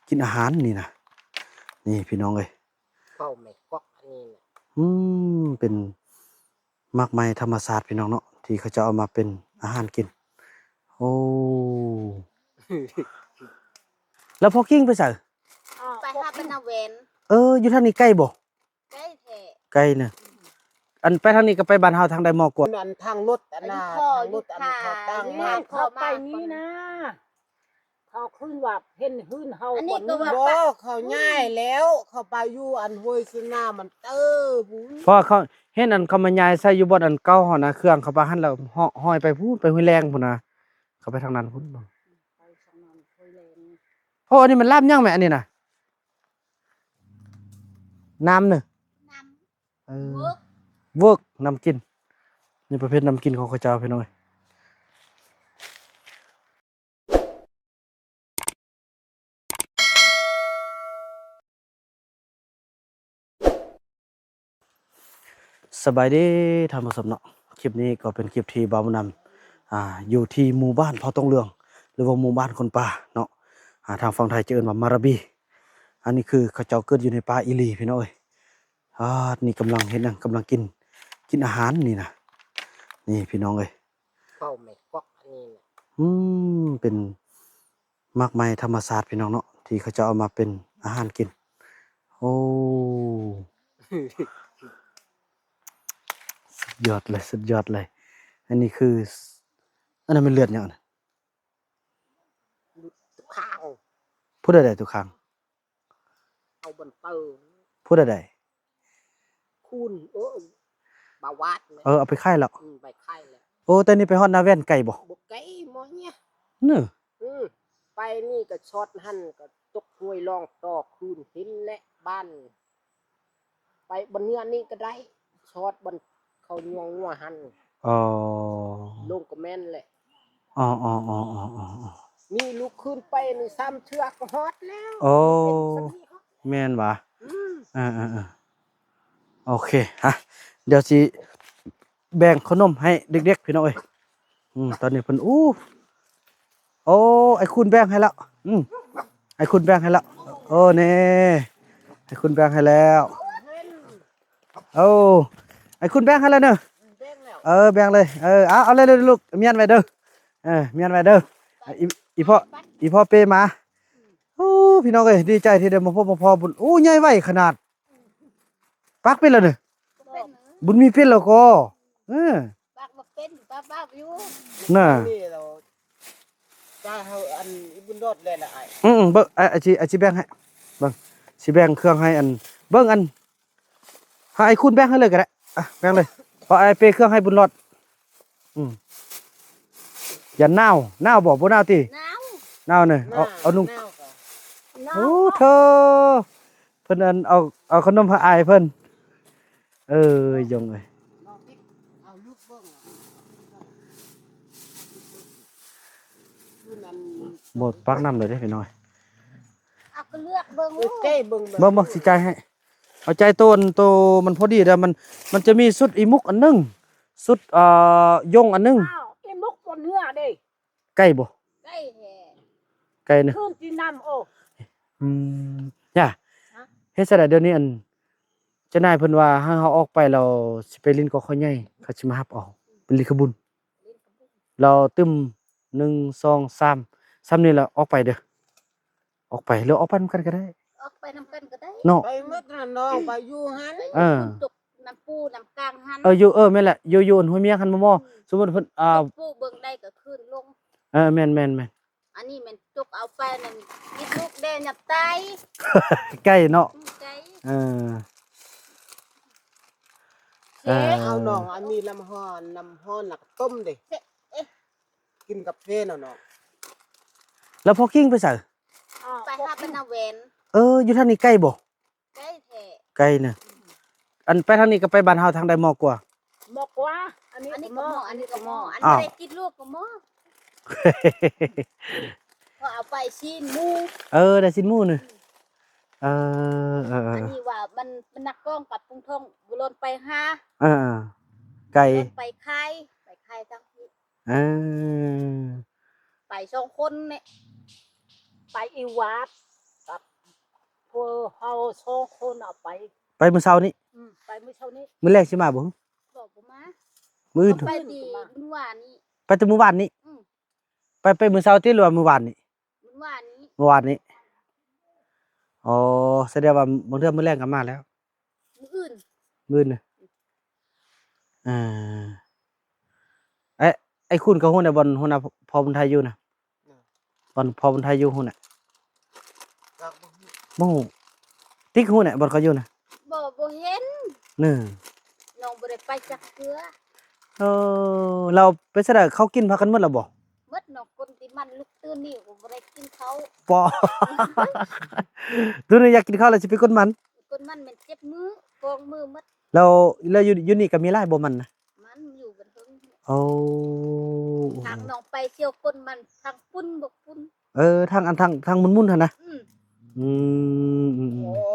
ກິນອາຫານນີ້ນະ. ນີ້ພີ່ນ້ອງເອີຍ ເຂົ້າແມ່ກອກອັນນີ້ນະ ອືມ ເປັນໝາກໄມ້ທຳມະຊາດພີ່ນ້ອງເນາະ ທີ່ເຂົາເຈົ້າເອົາມາເປັນອາຫານກິນ. ໂອ້ ແລ້ວພໍ່ກິ່ງໄປໃສ? ໄປຫາເປັນນາແຫວນ. ເອີ ຢູ່ທາງນີ້ໄກບໍ່? ໄກແທ້ ໄກນະ. ອັນໄປທາງນີ້ກໍໄປບ້ານເຮົາທາງໃດໝໍກວດ? ອັນທາງລົດອັນນະ ທາງລົດອັນເຂົາຕັ້ງມາ ເຂົ້າໄປນີ້ນະ ເຂົາຄືນວ່າເຫັນຮືນເຮົາ ອັນນີ້ກໍວ່າ ບໍ່ ເຂົາຍ້າຍແລ້ວ ເຂົາໄປຢູ່ອັນຫ້ວຍສຸນາມັນເຕີພຸ້ນ ເພາະວ່າເຂົາເຫັນອັນເຂົາມາຍ້າຍໃສ່ຢູ່ບ່ອນອັນເກົ່າຫັ້ນນະ ເຄື່ອງເຂົາໄປຫັ້ນແລ້ວ ຫ້ອຍໄປພຸ້ນ ໄປຫ້ວຍແລງພຸ້ນນະ ເຂົາໄປທາງນັ້ນພຸ້ນ. ໄປທາງນັ້ນຫ້ວຍແລງ. ໂອ້ ອັນນີ້ມັນລາບຫຍັງແມ? ອັນນີ້ນະ ນ້ຳເນີ ນ້ຳ ເອີ ເວີກ ເວີກ ນ້ຳກິນ. ນີ້ປະເພດນ້ຳກິນຂອງເຂົາເຈົ້າພີ່ນ້ອງເອີຍ. ສະບາຍດີທ່ານຜູ້ຊົມເນາະ ຄລິບນີ້ກໍເປັນຄລິບທີ່ບ່າວບຸນນຳ ອ່າ ຢູ່ທີ່ໝູ່ບ້ານເຜົ່າຕົງເຫຼືອງ ຫຼືວ່າໝູ່ບ້ານຄົນປ່າເນາະ ອ່າ ທາງຝັ່ງໄທຈະເອີ້ນວ່າມາລາບີ. ອັນນີ້ຄືເຂົາເຈົ້າເກີດຢູ່ໃນປ່າອີ່ຫຼີພີ່ນ້ອງເອີຍ. ອາ ນີ້ກຳລັງເຮັດຫຍັງ? ກຳລັງກິນ ກິນອາຫານນີ້ນະ. ນີ້ພີ່ນ້ອງເອີຍ ເຂົ້າແມ່ກອກອັນນີ້ນະ ອືມ ເປັນໝາກໄມ້ທຳມະຊາດພີ່ນ້ອງເນາະ ທີ່ເຂົາເຈົ້າເອົາມາເປັນອາຫານກິນ. ໂອ້ ສຸດຍອດເລີຍ ສຸດຍອດເລີຍ. ອັນນີ້ຄື ອັນນັ້ນແມ່ນເລືອດຫຍັງ? ຕຸກຄາງ. ຜູ້ໃດໄດ້ຕຸກຄາງ? ເອົາບັນເປີ. ຜູ້ໃດໄດ້? ຄູນ ເອີ ບາວາດ. ເອີ ເອົາໄປຂາຍແລ້ວ. ອືມ ໄປຂາຍແລ້ວ. ໂອ້ ແຕ່ນີ້ໄປຮອດນາແວ່ນໄກບໍ່? ບໍ່ໄກ ໝໍເຮຍ ເນີ. ອືມ ໄປນີ້ກໍຊອດຫັ້ນ ກໍຕົກຫ້ວຍລອງຕໍ່ຄືນເຫັນແຫຼະ ບ້ານ ໄປບ່ອນເໜືອນີ້ກໍໄດ້ ຊອດບ່ອນເຂົາຍ່ວງງົວຫັ້ນ. ອໍ ລົງກໍແມ່ນແຫຼະ. ອໍໆໆໆໆ ນີ້ລຸກຂຶ້ນໄປນີ້ສາມເທື່ອກໍຮອດແລ້ວ. ໂອ້ ແມ່ນຫວາ? ອືມ ເອີໆໆ ໂອເຄ ຮະ ດຽວຊິແບ່ງຂະໜົມໃຫ້ເດັກໆ ພີ່ນ້ອງເອີຍ. ອືມ ຕອນນີ້ເພິ່ນ ອູ້ ໂອ້ ໄອ້ຄູນແບ່ງໃຫ້ແລ້ວ. ອືມ ໄອ້ຄູນແບ່ງໃຫ້ແລ້ວ. ໂອ້ ນີ້ ໄອ້ຄູນແບ່ງໃຫ້ແລ້ວ. ໂອ້ ໄອ້ຄູນແບ່ງໃຫ້ແລ້ວເນີ. ເອີ ແບ່ງເລີຍ. ເອີ ເອົາ ເອົາເລີຍລູກ ມ້ຽນໄວ້ເດີ. ເອີ ມ້ຽນໄວ້ເດີ. ອີ ອີພໍ່ ອີພໍ່ເປ້ມາ. ໂອ້ ພີ່ນ້ອງເອີຍ ດີໃຈທີ່ໄດ້ມາພົບມາພໍ້ບຸນ. ໂອ້ ໃຫຍ່ໄວຂະໜາດ ປັກເປັນແລ້ວເນີ. ບໍ່ເປັນເນີ ບຸນມີເປັນແລ້ວກໍ ເອີ ປາກບໍ່ເປັນ ປາກ ປາກຢູ່ນະ. ນີ້ລາວ ຈາເຮົາອັນ ອີບຸນລອດແລ້ວລະອ້າຍ. ອືມໆ ເບິ່ງ ອ້າຍ ຊິ ອ້າຍຊິແບ່ງໃຫ້ ເບິ່ງ ຊິແບ່ງເຄື່ອງໃຫ້ອັນ ເບິ່ງອັນ ໃຫ້ອ້າຍຄູນແບ່ງໃຫ້ເລີຍກໍໄດ້. ອ່ະ ແບ່ງເລີຍ ເພາະອ້າຍເປເຄື່ອງໃຫ້ບຸນລອດ. ອືມ ຢ້ານໜາວ. ໜາວບໍ່? ບໍ່ໜາວຕິ? ໜາວ ໜາວເນີ. ເອົາ ເອົານຸ່ງ. ໂອ້ ເທີ ເພິ່ນອັນເອົາ ເອົາຂະໜົມໃຫ້ອ້າຍເພິ່ນ. ເອີ ຢອງເອີຍ ບໍ່ປັກນ້ຳເລີຍເດ້ພີ່ນ້ອງ. ເອົາກໍເລືອກເບິ່ງ ເອີ ເບິ່ງ ເບິ່ງ ຊິຈ່າຍໃຫ້. ເອົາໃຈໂຕ ອັນໂຕມັນພໍດີເດີ້. ມັນ ມັນຈະມີຊຸດອີມຸກອັນໜຶ່ງ ຊຸດ ເອີ ຢົງອັນໜຶ່ງ. ອ້າວ ອີມຸກບໍ່ເໜືອເດ້. ໄກບໍ່? ໄກແທ້ ໄກເນາະ ຄືນທີ່ນຳ. ໂອ້ ອືມ ຍາ ຮະ ເຮັດຊັ້ນໃດ ດຽວນີ້ອັນ ເຈົ້ານາຍເພິ່ນວ່າໃຫ້ເຮົາອອກໄປແລ້ວ ຊິໄປຫຼິ້ນກັບຂ້ອຍໃຫຍ່ ເຂົາຊິມາຮັບເອົາ ໄປຫຼິ້ນຂະບຸນ. ແລ້ວຕື່ມ ໜຶ່ງ ສອງ ສາມ ສ່ຳນີ້ແລ້ວອອກໄປເດີ້. ອອກໄປ ຫຼືອອກໄປນຳກັນກໍໄດ້ ອອກໄປນຳກັນກໍໄດ້ເນາະ. ໄປໝົດຫັ້ນນ້ອງ ໄປຢູ່ຫັ້ນ. ເອີ ຕົກນ້ຳປູນ້ຳກາງຫັ້ນ. ເອີ ຢູ່ ເອີ ແມ່ນແຫຼະ ຢູ່ ຢູ່ຫ້ວຍມຽງຫັ້ນໝໍ. ອືມ ສົມມຸດເພິ່ນ ອ່າ ຕົກປູເບິ່ງໄດ້ກໍຄືນລົງ. ເອີ ແມ່ນໆໆ. ອັນນີ້ແມ່ນຕົກເອົາໄປນັ້ນ ຕິດລູກແດ່ຍັບຕາຍ. ໄກເນາະ. ອືມ ໄກ. ເອີ ເອີ ເອົານ້ອງ ອັນນີ້ນ້ຳຮ້ອນ ນ້ຳຮ້ອນແລ້ວກໍຕົ້ມເດ້. ເອ ກິນກາເຟເນາະນ້ອງ. ແລ້ວພໍ່ກິ່ງໄປໃສ? ໄປຫາເປັນນາແຫວນ. ເອີ ຢູ່ທາງນີ້ໄກບໍ່? ໄກແທ້ ໄກນະ. ອັນໄປທາງນີ້ກໍໄປບ້ານເຮົາທາງໃດໝໍກວ່າ? ໝໍກວ່າ. ອັນນີ້ ອັນນີ້ກໍໝໍ ອັນນີ້ກໍໝໍ. ອັນ ອ້າວ ບໍ່ໄດ້ຕິດລູກກໍໝໍ ເພາະເອົາໄປຊີ້ນໝູ. ເອີ ໄດ້ຊີ້ນໝູນີ້. ເອີ ເອີ ເອີ ອັນນີ້ວ່າມັນ ມັນໜັກກ້ອງກັບປຸງທ້ອງ ບໍ່ລ້ອນໄປຫາ. ເອີ ເອີ ໄກ ໄປຂາຍ ໄປຂາຍທາງພີ້. ເອີ ໄປສອງຄົນນີ້ ໄປອີຫວາດກັບ ເອີ ເຮົາສອງຄົນເອົາໄປ ໄປມື້ເຊົ້ານີ້. ອືມ ໄປມື້ເຊົ້ານີ້. ມື້ແລງຊິມາບໍ່? ບໍ່ ບໍ່ມາ. ມື້ອື່ນ ໄປແຕ່ມື້ວານນີ້. ໄປແຕ່ມື້ວານນີ້? ອືມ ໄປ ໄປມື້ເຊົ້າຕິ ຫຼືວ່າມື້ວານນີ້? ມື້ວານນີ້. ມື້ວານນີ້. ອໍ ສະແດງວ່າບາງເທື່ອມື້ແລງກໍມາແລ້ວ. ມື້ອື່ນ. ມື້ອື່ນນະ. ເອີ ເອະ ໄອ້ຄຸນກໍຮູ້ນະ ບ່ອນຫົວໜ້າພໍ່ບຸນໄທຢູ່ນະ. ເອີ ບ່ອນພໍ່ບຸນໄທຢູ່ຮູ້ນະ. ຈັກບໍ່ຮູ້. ບໍ່ຮູ້. ຕິກຮູ້ນະ ບ່ອນເຂົາຢູ່ນະ. ບໍ່ ບໍ່ເຫັນ. ເນີ ນ້ອງບໍ່ໄດ້ໄປຈັກເທື່ອ. ເອີ ແລ້ວເປັນຈັ່ງໃດ ເຂົາກິນພາກັນໝົດແລ້ວບໍ່? ໝົດເນາະ ຄົນທີ່ມັນລຸກຕື່ນນີ້ກໍບໍ່ໄດ້ກິນເຂົ້າ. ປໍ ໂຕນີ້ຢາກກິນເຂົ້າແລ້ວຊິໄປກົນມັນ. ກົນມັນແມ່ນເຈັດມື້ ກອງມື້ໝົດ. ແລ້ວ ແລ້ວຢູ່ ຢູ່ນີ້ກໍມີຫຼາຍບໍ່ມັນນະ? ມັນຢູ່ບັນເທິງ. ໂອ້ ທາງນ້ອງໄປທ່ຽວກົນມັນ ທາງປຸ້ນບໍ່ປຸ້ນ. ເອີ ທາງອັນ ທາງ ທາງໝຸ່ນໆຫັ້ນນະ. ອືມ ອືມ ອືມ ອືມ ໂອ້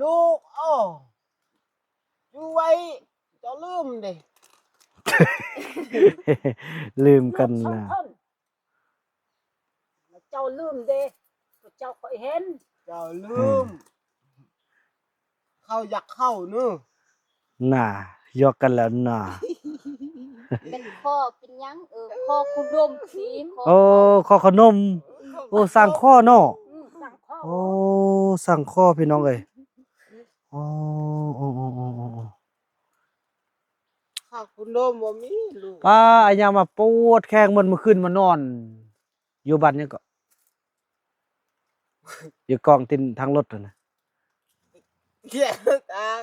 ລູກ ໂອ້ ຢູ່ໄວ້ ເຈົ້າລືມເດ້. ລືມກັນລະ. ເຈົ້າລືມເດ້ ເຈົ້າຂ້ອຍເຫັນ. ເຈົ້າລືມ. ເອີ ເຂົ້າຢາກເຂົ້າເນີ. ໜ້າ ຢອກກັນແລ້ວໜ້າ. ເປັນຄໍເປັນຫຍັງ? ເອີ ຄໍຂະໜົມຊິ ຄໍ ໂອ້ ຄໍຂະໜົມ. ໂອ້ ສ້າງຄໍເນາະ. ອືມ ສ້າງຄໍ. ໂອ້ ສ້າງຄໍພີ່ນ້ອງເອີຍ. ໂອ້ ໂອ້ ໂອ້ ໂອ້ ໂອ້ ໂອ້ ເຂົ້າຄຸນໂດມບໍ່ມີລູກ. ປ້າ ອາຍາມາປວດແຂ້ງໝົດ ມື້ຄືນມານອນຢູ່ບ້ານຫຍັງເກາະ ຢູ່ກອງຕີນທາງລົດຫັ້ນນະ. ເຂດທາງ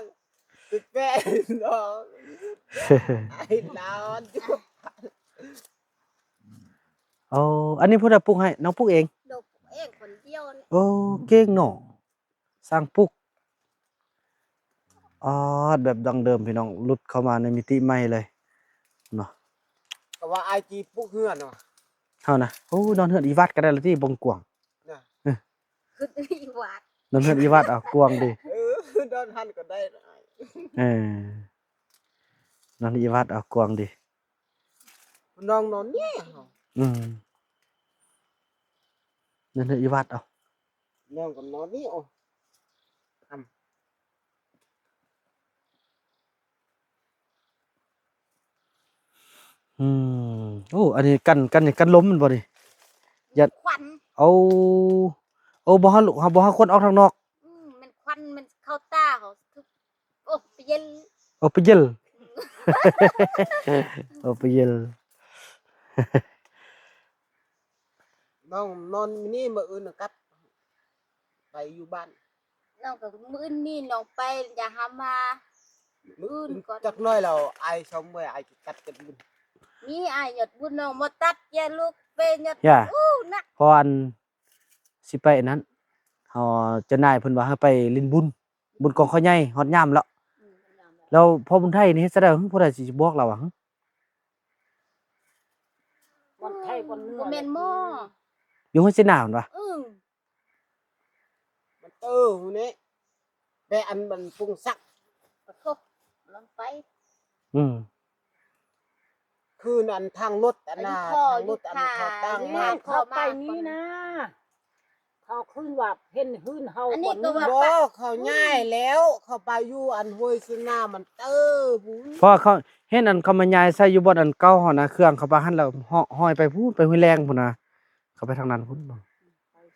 ຕິດແປນດອກ ໄອ້ນອນຢູ່. ໂອ້ ອັນນີ້ຜູ້ໃດປຸກໃຫ້? ນ້ອງປຸກເອງ? ດອກເອງຄົນດຽວນີ້. ໂອ້ ເກັ່ງເນາະ. ຊ່າງປຸກ ອາດ ແບບດັ້ງເດີມພີ່ນ້ອງ ຫຼຸດເຂົ້າມາໃນມິຕິໃໝ່ເລີຍເນາະ. ກໍວ່າອ້າຍຈີປຸກເຮືອນວ່າ ເຮົານະ. ໂອ້ ນອນເຮືອນອີວັດກໍໄດ້ລະຕິ ບໍ່ກວາງນະ. ເອີ ຂຶ້ນອີວັດ ນອນເຮືອນອີວັດ ເອົາ ກວາງດີ. ເອີ ນອນຫັ້ນກໍໄດ້. ເອີ ນອນອີວັດ ເອົາ ກວາງດີ. ນ້ອງນອນນີ້. ອືມ ນອນເຮືອນອີວັດເອົາ. ນ້ອງກໍນອນນີ້. ໂອ້ ອືມ ໂອ້ ອັນນີ້ກັນ ກັນ ກັນລົມແມ່ນບໍ່ນີ້? ຢ້ານຄວັນ. ໂອ້ ໂອ້ ບໍ່ໃຫ້ ເຮົາ ເຮົາບໍ່ໃຫ້ຄວັນອອກທາງນອກ. ອືມ ແມ່ນຄວັນ ແມ່ນເຂົ້າຕາເຮົາ. ໂອ້ ປະເຢັນ. ໂອ້ ປະເຢັນ. ໂອ້ ປະເຢັນ. ນ້ອງນອນມື້ນີ້ ມື້ອື່ນກັບໄປຢູ່ບ້ານ. ນ້ອງກໍມື້ອື່ນນີ້ນ້ອງໄປຢາຫາມາ. ມື້ອື່ນກ່ອນ ຈັກໜ້ອຍແລ້ວອ້າຍຊອມເມື່ອຍ ອ້າຍຊິຕັດກັນບຸນ. ນີ້ອ້າຍຍອດບຸນ ນ້ອງບໍ່ຕັດ ຢ່າລູກເປຍອດ. ຢ່າ ໂອ້ ໜັກ ເພາະອັນ ຊິໄປອັນນັ້ນ ເຮົາເຈົ້ານາຍເພິ່ນວ່າໃຫ້ໄປຫຼິ້ນບຸນ ບຸນກອງຂ້າວໃຫຍ່ ຮອດຍາມແລ້ວ. ອືມ ແລ້ວພໍ່ບຸນໄທນີ້ເຮັດຈັ່ງໃດ? ຜູ້ໃດຊິບອກລາວວ່າ ບໍ່ແມ່ນໝໍ ຢູ່ຫ້ວຍເຊນາພຸ້ນຫວາ? ອືມ ມັນເຕີຫູນີ້ ແປອັນມັນປຸງສັກ ປະທົບລອງໄປ. ອືມ ຄືນັ້ນທາງລົດອັນນ່າ ທາງລົດອັນເຂົາຕັ້ງມາ ເຂົາໄປນີ້ນະ ເຂົາຄືນວ່າເຫັນຮືນເຮົາ. ອັນນີ້ກໍວ່າ ບໍ່ ເຂົາຍ້າຍແລ້ວ ເຂົາໄປຢູ່ອັນຫ້ວຍເຊນາ ມັນເຕີພຸ້ນ. ເພາະເຂົາເຫັນອັນເຂົາມາຍ້າຍໃສ່ຢູ່ບ່ອນອັນເກົ່າຫັ້ນນະ ເຄື່ອງເຂົາໄປຫັ້ນແລ້ວ ຫ້ອຍໄປພຸ້ນ ໄປຫ້ວຍແລງພຸ້ນນະ ເຂົາໄປທາງນັ້ນພຸ້ນ. ໄປ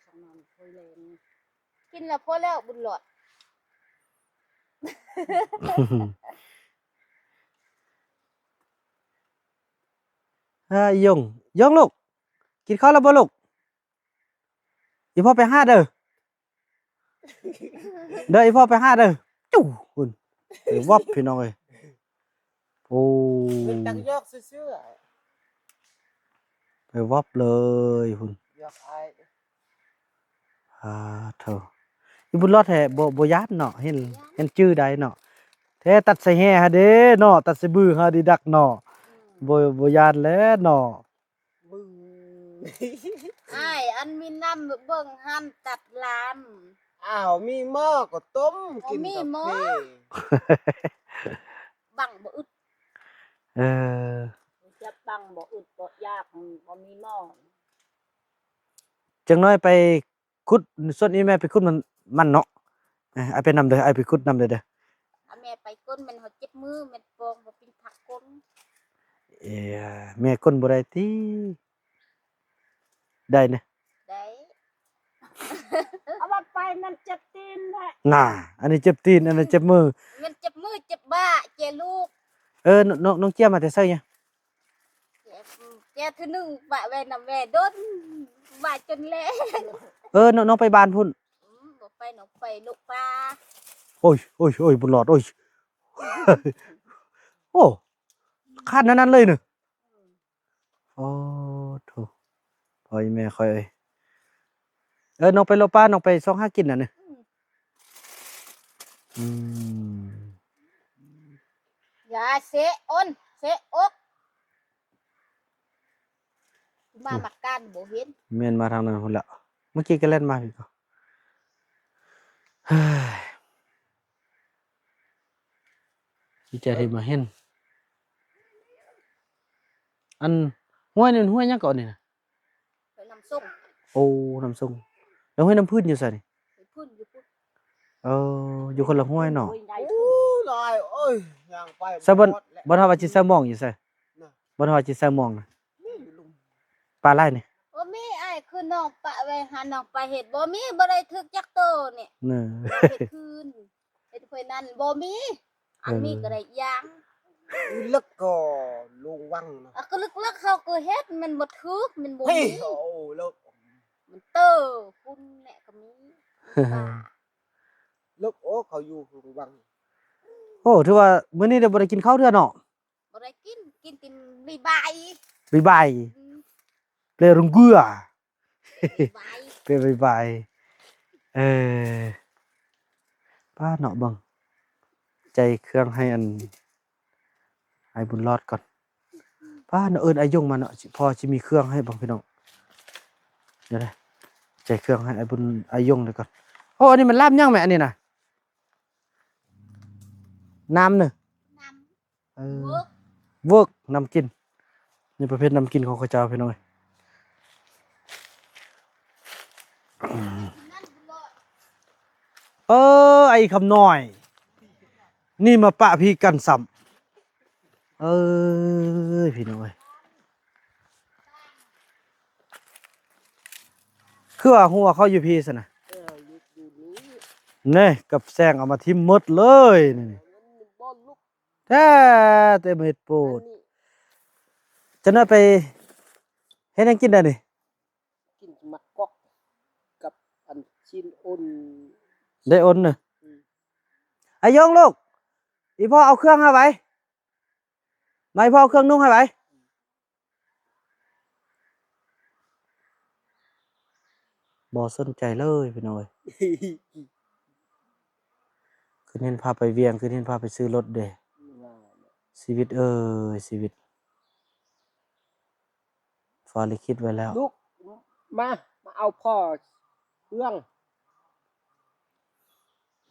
ທາງນັ້ນຫ້ວຍແລງ ກິນແລ້ວພໍແລ້ວບຸນຫຼອດ. ເອີ ອີ່ຢົງ ຢົງລູກ ກິນເຂົ້າແລ້ວບໍ່ລູກ? ອີ່ພໍ່ໄປຫາເດີ ເດີ ອີ່ພໍ່ໄປຫາເດີ. ຈຸ້ ພຸ້ນ ໄປວັບ ພີ່ນ້ອງເອີຍ. ໂອ້ ເປັນຕັກຢອກຊື່ໆ ໄປວັບເລີຍພຸ້ນ ຢອກອ້າຍ. ອາ ໂທ້ ອີ່ບຸນຫຼອດແທ້ ບໍ່ ບໍ່ຢ້ານເນາະ ເຫັນ ເຫັນຈື່ໄດ້ເນາະ. ແທ້ຕັດໃສ່ແຮ່ຫັ້ນເດ້ເນາະ ຕັດໃສ່ບືຫັ້ນດີດັກເນາະ. ອືມ ບໍ່ ບໍ່ຢ້ານແລ້ວເນາະ. ບຶ ອ້າຍ ອັນມີນ້ຳເບິ່ງຫັ້ນຕັດລາມ. ອ້າວ ມີໝໍ້ກໍຕົ້ມກິນ ມີໝໍ້ ບັງບໍ່ອຶດ. ເອີ ຈະບັງບໍ່ອຶດບໍ່ຢາກ ບໍ່ມີໝໍ້. ຈັກໜ້ອຍໄປ ຂຸດ ສ່ວນອີ່ແມ່ໄປຂຸດມັນ ມັນເນາະ. ເອີ ອ້າຍໄປນຳເດີ ອ້າຍໄປຂຸດນຳເດີເດີ. ອາ ແມ່ໄປກົ້ນ ແມ່ນເຮົາເຈັບມື ແມ່ນປອງບໍ່ປິ່ນຜັກກົ້ນ. ເອີ ແມ່ກົ້ນບໍ່ໄດ້ຕິ? ໄດ້ນະ ໄດ້. ເອົາວ່າໄປນັ້ນເຈັບຕີນແຫຼະ ນ່າ ອັນນີ້ເຈັບຕີນ ອັນນັ້ນເຈັບມື. ແມ່ນເຈັບມື ເຈັບບ່າ ເຈັບລູກ. ເອີ ນ້ອງ ນ້ອງເຈ້ຍມາແຕ່ໃສ? ເຈົ້າ ເຈົ້າ ເທື່ອໜຶ່ງປະໄວ້ນຳແມ່ດົນ ວ່າຈົນແລງ. ເອີ ນ້ອງ ນ້ອງໄປບ້ານພຸ້ນ? ອືມ ບໍ່ໄປ ນ້ອງໄປລຸກປ່າ. ໂອ້ຍ ໂອ້ຍ ໂອ້ຍ ບຸນຫຼອດ ໂອ້ຍ ໂອ້ ຄັນອັນນັ້ນເລີຍນະ. ໂອ້ໂທ້ ພໍ່ອີ່ແມ່ຂ້ອຍເອີຍ. ເອີ ນ້ອງໄປເລາະປ່າ ນ້ອງໄປຊອກຫາກິນນະນີ້. ອືມ ອືມ ຢ່າເຊະອົນເຊະອົກ ມາມາກັນບໍ່ເຫັນ. ແມ່ນ ມາທາງນັ້ນພຸ້ນລະ ເມື່ອກີ້ກະແລ່ນມາພີ້ກໍ. ດີໃຈທີ່ມາເຫັນ. ອັນ ຫ້ວຍນີ້ມັນຫ້ວຍຫຍັງເກາະນີ້ນະ? ຫ້ວຍນ້ຳຊົງ. ໂອ້ ນ້ຳຊົງ. ແລ້ວຫ້ວຍນ້ຳພື້ນຢູ່ໃສນີ້? ນ້ຳພື້ນຢູ່ພຸ້ນ. ເອີ ຢູ່ຄົນລະຫ້ວຍເນາະ. ໂອ້ຍ ໃຫຍ່. ໂອ້ ຫຼາຍ ໂອ້ຍ ຍ່າງໄປ ສະ ບ່ອນ ບໍ່ຮອດແຫຼະ ບ່ອນເຮົາວ່າຊິໃສ່ມອງຢູ່ໃສ? ນະ ບ່ອນເຮົາວ່າຊິໃສ່ມອງນະ? ນີ້ຢູ່ລຸ່ມ. ປາຫຼາຍນີ້. ບໍ່ມີ ອ້າຍຄືນ້ອງປະໄວ້ຫາ ນ້ອງປະເຮັດ ບໍ່ມີ ບໍ່ໄດ້ຖືກຈັກໂຕນີ້. ເນາະ ເຮັດຄືນ ເຮັດຫ້ວຍນັ້ນບໍ່ມີ. ອັນນີ້ກໍໄດ້ຢ່າງ ເລິກກໍລົງວັງນະ. ອາ ກໍເລິກໆ ເຮົາກໍເຮັດ ມັນບໍ່ຖືກ ມັນບໍ່ມີ. ໂອ້ ເລິກ ມັນເຕີພຸ້ນແຫຼະກໍມີ. ເລິກ ໂອ້ ເຂົາຢູ່ລົງວັງ. ໂອ້ ຖືວ່າມື້ນີ້ໄດ້ ບໍ່ໄດ້ກິນເຂົ້າເທື່ອເນາະ. ບໍ່ໄດ້ກິນ ກິນແຕ່ບາຍໆ ບາຍໆ. ອືມ ເປຣຸງເກືອ ບາຍໆ ເປບາຍໆ. ເອີ ປ້າເນາະ ເບິ່ງໃຈເຄື່ອງໃຫ້ອັນ ອ້າຍບຸນລອດກ່ອນ. ປ້າເນາະ ເອີ້ນອ້າຍຍົງມາເນາະ ພໍຊິມີເຄື່ອງໃຫ້ບໍ່ພີ່ນ້ອງ. ດຽວໃຈເຄື່ອງໃຫ້ອ້າຍບຸນ ອ້າຍຍົງເດີກ່ອນ. ໂອ້ ອັນນີ້ມັນລາບຫຍັງແມ່ ອັນນີ້ນະ? ນ້ຳເນີ ນ້ຳ ເອີ ເວີກ ເວີກ ນ້ຳກິນ. ນີ້ປະເພດນ້ຳກິນຂອງເຂົາເຈົ້າພີ່ນ້ອງເອີຍ. ເອີ ໄອ້ຄຳນ້ອຍ ນີ້ມາປະພີ້ກັນຊ້ຳ. ເອີຍ ພີ່ນ້ອງເອີຍ ຄືວ່າຫົວເຂົາຢູ່ພີ້ຊັ້ນນະ. ເອີ ຢູ່ ຢູ່ນີ້ ແນ່ ກັບແສງເອົາມາຖິ້ມໝົດເລີຍນີ້. ມັນບໍ່ລຸກ ແທ້ ເຕັມເຮັດໂປດ. ອັນນີ້ ຈັກໜ້ອຍໄປເຮັດຫຍັງກິນໄດ້ນີ້? ກິນໝາກກອກກັບອັນຊີ້ນອົນ ໄດ້ອົນນະ. ອືມ ອາຍົງລູກ ອີ່ພໍ່ເອົາເຄື່ອງໃຫ້ໄວ ມາ ອີ່ພໍ່ເອົາເຄື່ອງນຸ່ງໃຫ້ໄວ. ບໍ່ສົນໃຈເລີຍພີ່ນ້ອງເອີຍ. ຄືເຫັນພາໄປວຽງ ຄືເຫັນພາໄປຊື້ລົດເດ້. ຊີວິດເອີຍ ຊີວິດ ຟ້າລິຂິດໄວ້ແລ້ວ. ລູກ ມາ ມາເອົາພໍ່ເຄື່ອງ.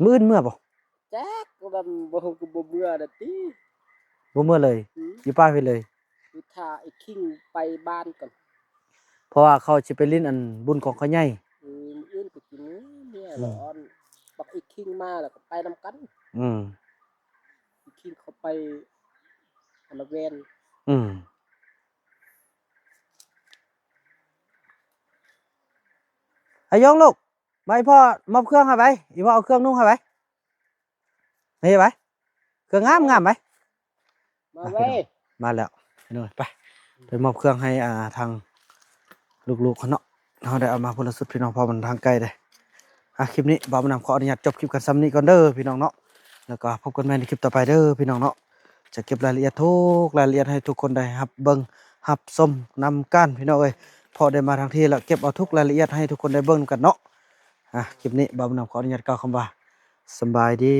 ມື້ອື່ນເມືອບໍ່? ຈັກ ວ່າບໍ່ ກໍບໍ່ເມືອລະຕິ. ບໍ່ເມືອເລີຍ? ອືມ ຢູ່ປ່າພີ້ເລີຍ? ຢູ່ຖ້າໄອ້ຄິງໄປບ້ານກ່ອນ ເພາະວ່າເຂົາຊິໄປຫຼິ້ນອັນບຸນກອງຂ້າວໃຫຍ່. ເອີ ມື້ອື່ນກໍຊິເມືອ ອືມ ລະອອນ ບັກໄອ້ຄິງມາລະກໍໄປນຳກັນ. ອືມ ໄອ້ຄິງເຂົາໄປອັນລະແວນ. ອືມ ອາຍົງລູກ ມາ ອີ່ພໍ່ມອບເຄື່ອງໃຫ້ໄວ ອີ່ພໍ່ເອົາເຄື່ອງນຸ່ງໃຫ້ໄວ ເຮັດໄວ ເຄື່ອງງາມໆໄວ. ມາເວີຍ ມາແລ້ວພີ່ນ້ອງ ໄປ ໄປມອບເຄື່ອງໃຫ້ ອ່າ ທາງລູກໆເຮົາເນາະ. ເຮົາໄດ້ເອົາມາຄົນລະຊຸດພີ່ນ້ອງ ເພາະມັນທາງໄກເດ້. ອ່າ ຄລິບນີ້ບ່າວບຸນນຳຂໍອະນຸຍາດຈົບຄລິບກັນສ່ຳນີ້ກ່ອນເດີພີ່ນ້ອງເນາະ. ແລ້ວກໍພົບກັນໃໝ່ໃນຄລິບຕໍ່ໄປເດີພີ່ນ້ອງເນາະ. ຈະເກັບລາຍລະອຽດ ທຸກລາຍລະອຽດໃຫ້ທຸກຄົນໄດ້ຮັບເບິ່ງຮັບຊົມນຳກັນພີ່ນ້ອງເອີຍ ເພາະໄດ້ມາທາງທີ່ລະເກັບເອົາທຸກລາຍລະອຽດໃຫ້ທຸກຄົນໄດ້ເບິ່ງນຳກັນເນາະ. ອ່າ ຄລິບນີ້ບ່າວບຸນນຳຂໍອະນຸຍາດກ່າວຄຳວ່າ ສະບາຍດີ.